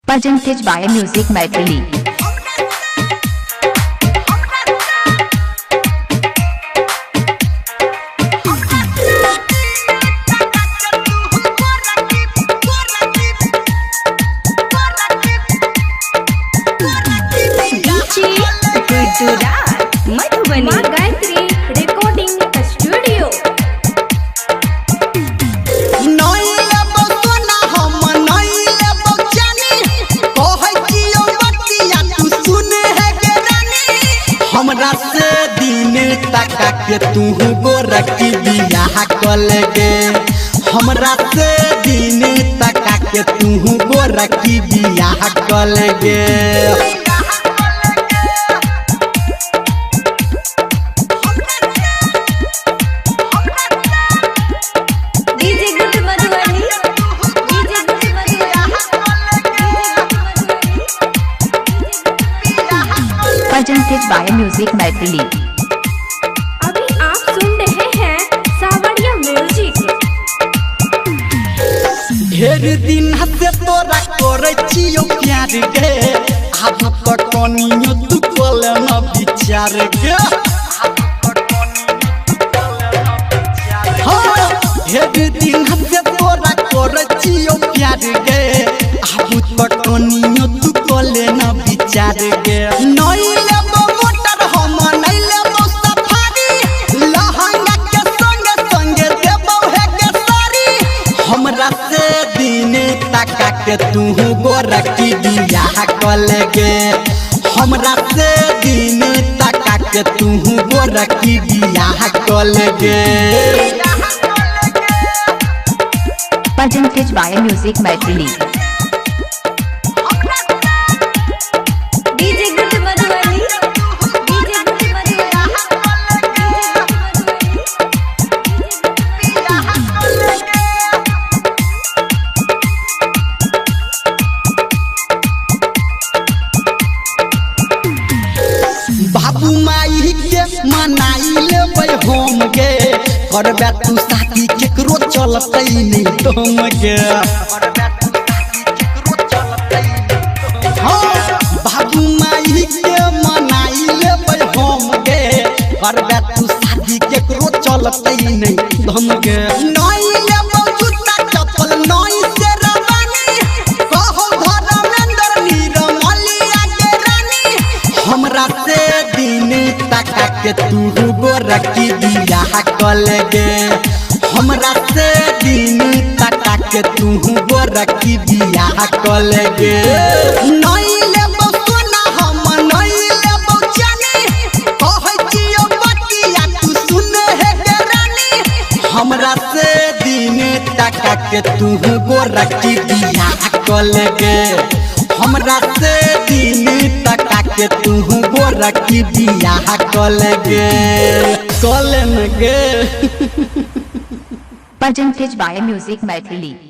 Presented by Music Maitreyi. DJ Guddu Raj Madhubani. Maa Gayatri recording studio. नहीं लेबो सोना हम नहीं लेबो चानी, कहै छियौ बतिया तू सुन हे गे रानी। हमरा से दिन तका के तू गोरकी बियाह कल गे, हमरा से दिन तका के तू गोरकी बियाह कल गे। DJ Guddu Madhubani, DJ Guddu Madhubani, Presented by Music Maitreyi. अभी आप सुन रहे हैं सावरिया म्यूजिक। ढेर दिन से तोरा करे छियौ प्यार गे, आब त कनियो तू कल न विचार गे। हाँ, ढेर दिन से तोरा करे छियौ प्यार गे, आब त कनियो तू कल न विचार गे। नहीं लेबो मोटर हम नहीं लेबो सफारी, लहंगा के संगे संगे देबो हे गे साड़ी। हमरा से दिन तका के तू गोरकी बियाह कल गे, हमरा से दिन तका के तू गोरकी बियाह कल गे। Presented by Music Maitreyi. DJ Guddu Madhubani, DJ Guddu Madhubani, बाबू माई के मनाई लेबै हम गे, करबे तू शादी केकरो चलतै नहीं तुम गे। हाँ, बाबू माई के मनाई लेबै हम गे, करबे तू शादी केकरो चलतै नहीं तुम गे। नहीं लेबो जूता चप्पल नहीं शेरवानी, कहो धर्मेंद्र नीरमलिया के रानी। हमरा से दिन तका के तू गोरकी बियाह कल गे, हमरा से दिन तका के तू गोरकी बियाह कल गे। नहीं लेबो सोना हम नहीं लेबो चानी, कहै छियौ बतिया तू सुन हे गे रानी। हमरा से दिन तका के तू गोरकी बियाह कल गे, हमरा से दिन तका के तू गोरकी बियाह कल गे, कल गे। Presented by Music Maitreyi.